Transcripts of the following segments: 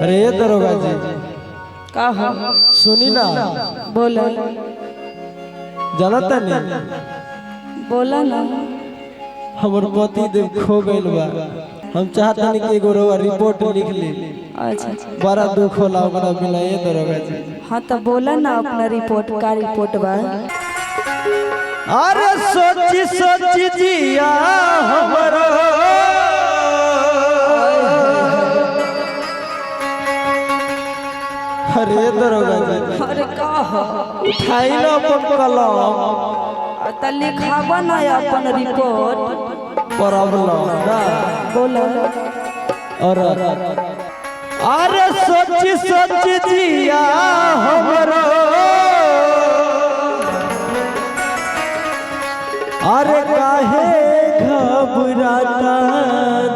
अरे दरोगा जी का हो? सुनी ना। बोला। जानता नहीं। बोला ना। हमर पति देव खो गइल बा। हम चाहता नहीं कि एगो रउआ रिपोर्ट लिख ली। अच्छा। बड़ा दुख होला ओकरा बिना ये दरोगा जी। हाँ तो बोला ना अपना रिपोर्ट का रिपोर्ट बा। अरे सोची सोची जिया हमरो अरे दरोगा जी। अरे का हो? उठाई लो अपन कलम। त लिखावा ना अपन रिपोर्ट। प्रॉब्लम ना। बोला। और अरे सोची सोची जिया हमरो अरे काहे घबराता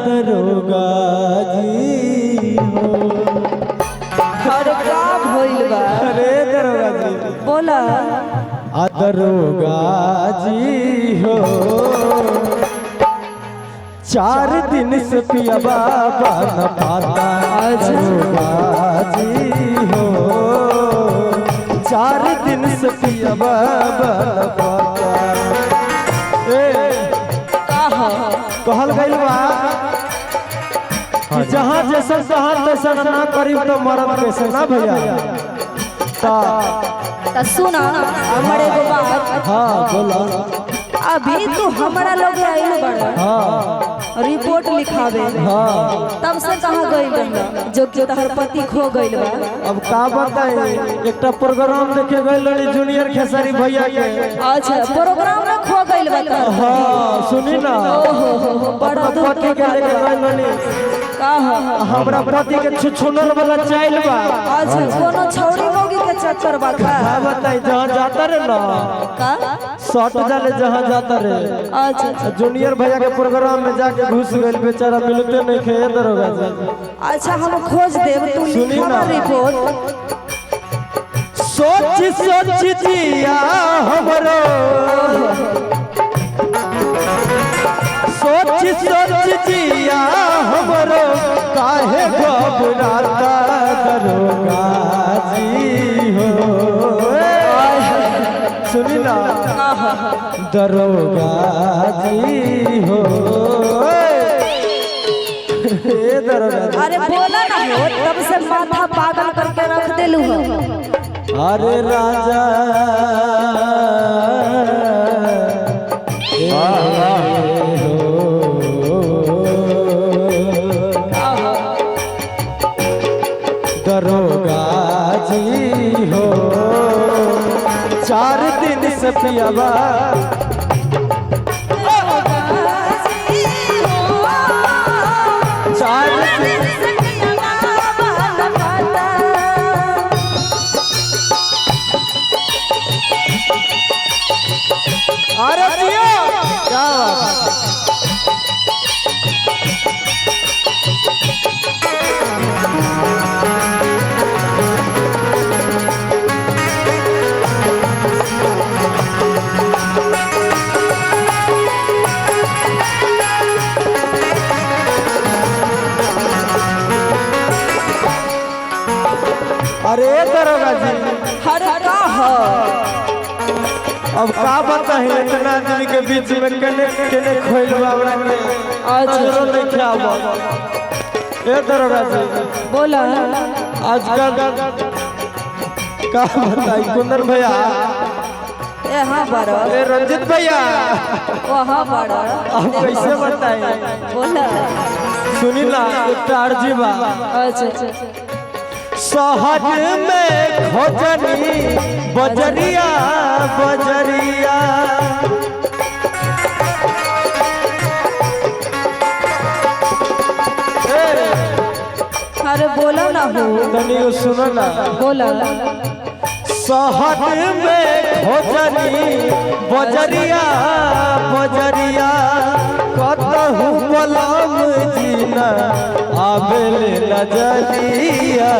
दरोगा जी हो। अरे का भइल बा? अरे दरोगा जी। बोला। दरोगा जी हो 4 दिन से पिया बाबा न पाता। दरोगा जी हो 4 दिन से पिया बाबा न पाता। ए का हो? कहल गइल बा कि जहाँ जैसा तहाँ तैसा ना करी तो मरद कैसे ना भैया। ता सुना हमर एगो बात। हाँ बोला। अभी तू हमारा लोग आइल बड़ा। हाँ रिपोर्ट लिखावे। हाँ तब से कहाँ गइल रही जो कि तहर पति खो गइल बा? अब का बताई, एक प्रोग्राम देखे गइल रही जूनियर खेसारी भैया के। अच्छा प्रोग्राम में खो गइल बा तहर? हाँ सुनी ना। ओहो हो बड़ा दुख पति के लेके गइल रही। का हो? हमरा पति के छुछुनर वाला चाइल बा। अच्छा कोनो छौरी मौगी के चक्कर बा का? का बताई जहाँ जाता रे ना का शर्ट जाले जहाँ जाता रे। अच्छा जूनियर भैया के प्रोग्राम में जाके घुस गइल बेचारा मिलते नहीं खे दरोगा जी। अच्छा हम खोज देब तू लिखा रिपोर्ट। सोच सोच जिया हमरो सोच सोच जिया हमरो काहे घबराता दरोगा जी हो। सुनी ना दरोगा जी हो। दरोगा जी। अरे बोला ना हो तब से माथा पागल करके रख देलू हो। अरे राजा दरोगा जी हो 4 दिन से पियावा 4 दिन से पियावा पाता। अरे जिया क्या बात है? अरे दरोगा जी। अरे का हो? अब का बताई इतना आदमी के बीच में कने कने खोइल बा हमरा के। अच्छा नहीं क्या बात। ए दरोगा जी। बोला। आजकल का बताई कुंदन भैया ए हाँ बड़ा ए रंजित भैया वहाँ बड़ा। अब कैसे बताई? बोला। सुनी ना एक अर्जी बा। अच्छा शहर में खोजनी बजरिया बजरिया अरे बोला ना हो तनी सुनो ना। बोला। शहर में खोजनी बजरिया बजरिया कतहु बलम जीना आबेले नजरिया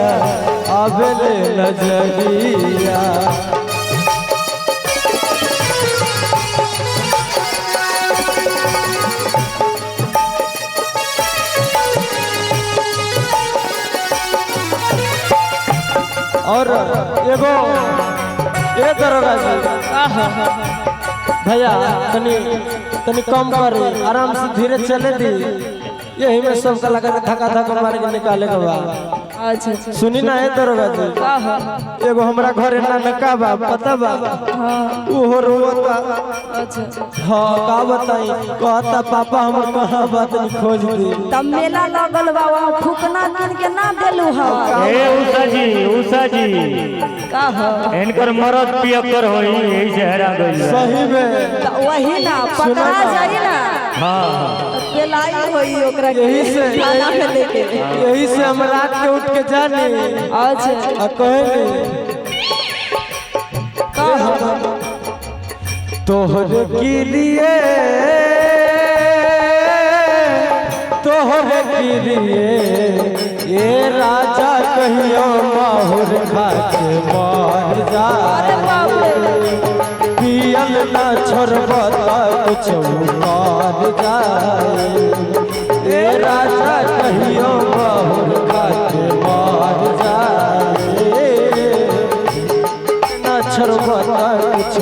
आबेले नजरिया। और एगो ए दरोगा जी भैया तनी तनी कम करी, आराम से धीरे चले दी, यही में सबका लगा के धक्का धक्का मार के निकाले के बा। अच्छा अच्छा। सुनी ना ए दरोगा जी, एगो हमरा घरे नानका बा, पता बा, ओहो रोता। अच्छा। हाँ का बताई, कहता पापा हमर कहाँ बा तनी खोज दी। तब मेला लगल बा, वहाँ फूकना किन के ना देलू ह। ए उषा जी, उषा जी का ह? इनकर मरद पियक्कर होई, यही से हेरा गइल बा। सही में त वही ना पकड़ा जाई ना। हाँ त पेलाई होई ओकरा के यही से थाना में लेके। यही से हम रात के उठ के जानी अच्छा। आ कहनी का ह? तोहर के लिए, तोहर के लिए ये राजा कहियो माहुर खा के मर जा, अरे बाप रे। पियल ना छोड़ब त कुछ मर जाए, ए राजा कहियो माहुर खा के मर जाए, ना छोड़ब त कुछ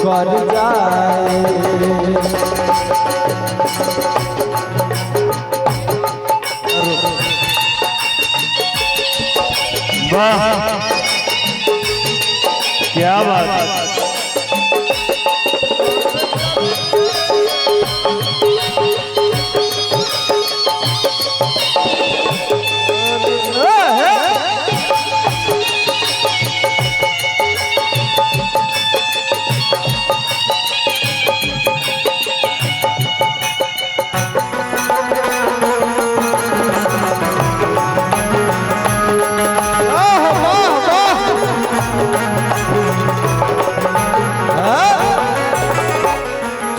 कर जाए। वाह क्या बात। वाह वाह वाह। हाँ?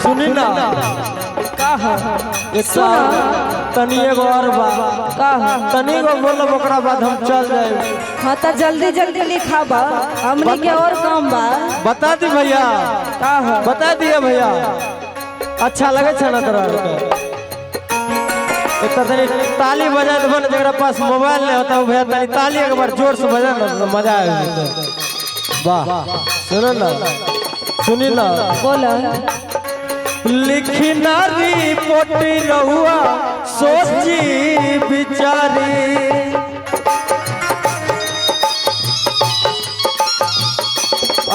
सुनी ना का ह? एक तनी एगो और बा, का ह? तनी एगो बोलब ओकरा बाद हम चल जाए। हाँ त जल्दी जल्दी लिखाबा, हमनी के और काम बा। बता दी भैया, का ह? बता दिए भैया, अच्छा लगे छे ना तोरा आरके? एक तो तनी ताली बजा देबो ना, जकरा पास मोबाइल नहीं होता वो भैया तनी ताली एक बार जोर से बजा ना तो मजा आबि जेतै। वाह सुनो ना, सुनी ना, बोला। लिखी ना रिपोर्ट रहुआ सोची बिचारी,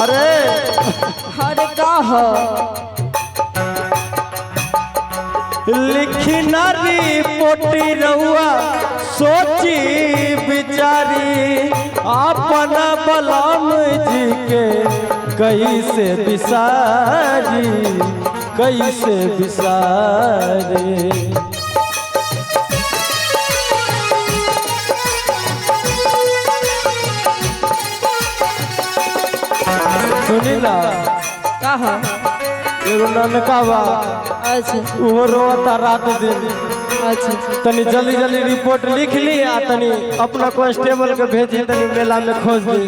अरे अरे का ह? लिखी ना रिपोर्ट रहुआ सोची बिचारी, अपना बलम जी के कैसे बिसारी, कैसे बिसारी। सुनी ना का ह? एगो ननका बा, अच्छा उहो रोता रात दिन। अच्छा। तनी जल्दी जल्दी रिपोर्ट लिख ली आ तनी अपना कांस्टेबल के भेजी तनी मेला में खोज दी।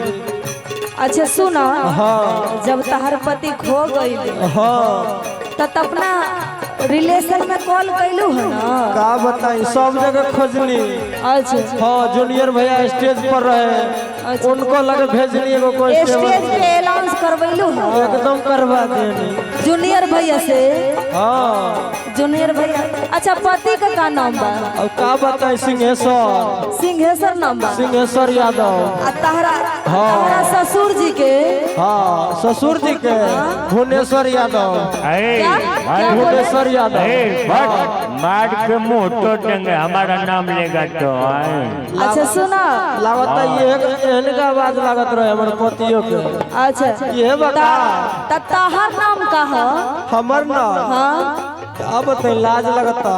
अच्छा सुना, हाँ जब तहर पति खो गई हाँ त अपना रिलेशन में कॉल कैलू है ना? का बताई, सब जगह खोजनी। अच्छा। हाँ जूनियर भैया स्टेज पर रहे, अच्छा। उनको लगे भेजनी एगो कांस्टेबल, स्टेज पे अनाउंस करवैलू है एकदम करवा देनी। जूनियर भैया से? हाँ जूनियर भैया। अच्छा पति का का नाम बा? अब का बताई, सिंहेश्वर, सिंहेश्वर नाम बा। सिंहेश्वर यादव। आ तहरा हाँ। तहरा ससुर जी के? हाँ ससुर जी के भुवनेश्वर यादव। अरे क्या? भाई क्या बोले? भुवनेश्वर यादव। ए बट मार के मुंह तोड़ देंगे, हमारा नाम लेगा तो आए। अच्छा सुना, लागत ये एहन का आवाज लागत रहे हमर पतियों के। अच्छा ये बता। त तहर नाम का ह? हमर नाम हाँ अब बताई, लाज लगता।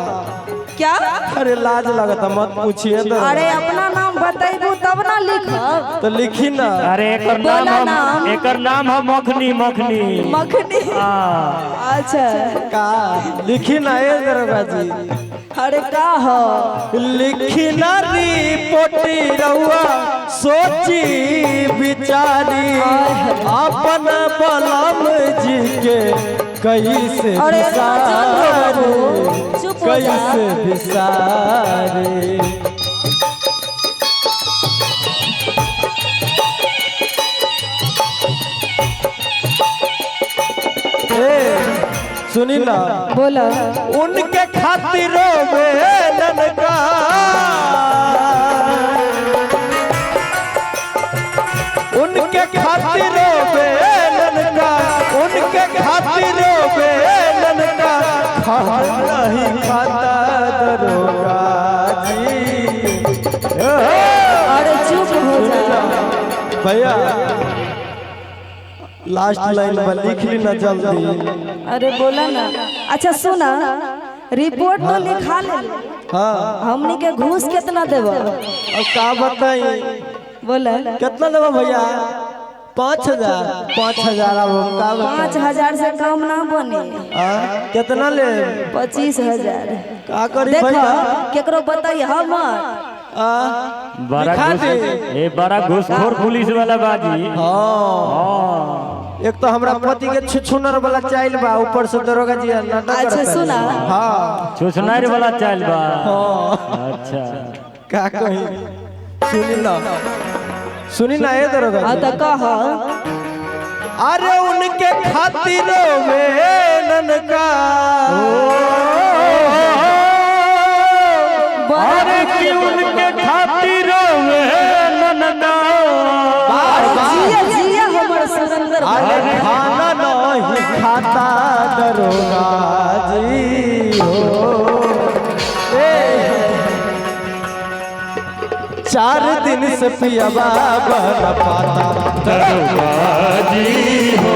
क्या? अरे लाज लगता, मत पूछिए तो। अरे अपना नाम बतैबू तब ना लिखब। तो लिखी ना। अरे एकर नाम बोला हम, नाम। एकर नाम हम मखनी, मखनी। मखनी। हाँ अच्छा का लिखी ना ए दरोगा जी? अरे का ह? लिखी ना रिपोर्ट रहुआ सोची बिचारी, अपन बलम जी के कैसे अरे इतना जान लो बिसारी, बाबू, चुप हो जा। कैसे बिसारी। सुनी ना। बोला। उनके खातिर रोवे ननका, उनके खातिर रोवे ननका, उनके खातिर रोवे ननका, खाना नहीं खाता दरोगा जी। अरे चुप हो जा भैया लास्ट लाइन पर लिख ली ना जल्दी। अरे बोला ना। अच्छा सुना, रिपोर्ट तो लिखा ले। हाँ। हमनी के घूस कितना देब? अब का बताई? बोला कितना देबा भैया? 5000। 5000 अब हम का बताई? 5000 से कम ना बने। कितना ले? 25,000। का करी देखो भैया? केकरो बताई हमर। बड़ा घूस, ए बड़ा घूसखोर पुलिस वाला बाजी। हाँ। एक तो हमरा पति के छुछुनर वाला चाइल बा, ऊपर से दरोगा जी नाटक करता। अच्छा सुना। हाँ छुछुनर वाला चाइल बा। हाँ। अच्छा का कही? सुनी ना, सुनी ना ए दरोगा हाँ जी। तो कह। अरे उनके खातिर रोवे ननका, अरे कि उनके खातिर रोवे ननका, जिया जिया हमर सुरेंद्र। अरे खाना नहीं खाता दरोगा जी हो। ए 4 दिन से पियवा बन पाता दरोगा जी हो।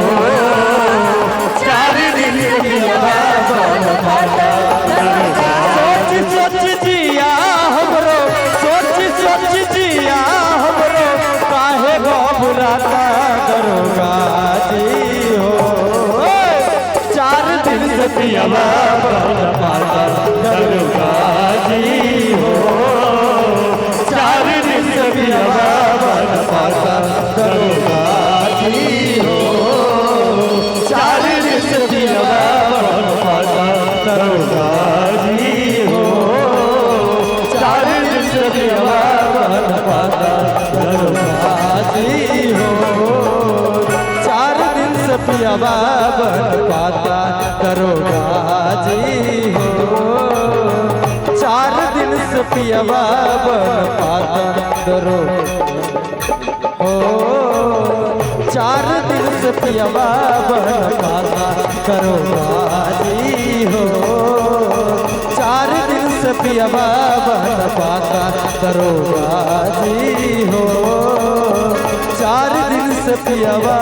4 दिन से पियवा बन पाता दरोगा। सोच सोच जिया हमरो, सोच सोच जिया हमरो, काहे घबराता दरोगा जी हो। 4 दिन से पियवा बन पाता दरोगा जी हो। 4 दिन से पियवा बन पाता दरोगा जी हो। 4 दिन से पियवा बन पाता दरोगा जी हो। 4 दिन से पियवा बन पाता दरोगा जी हो। 4 दिन से पियवा बन पाता दरोगा जी हो। 4 दिन से पियवा बन पाता दरोगा हो। 4 दिन से पियवा बन पाता दरोगा जी हो। 4 दिन से पियवा बन पाता दरोगा जी हो। 4 दिन से पियवा।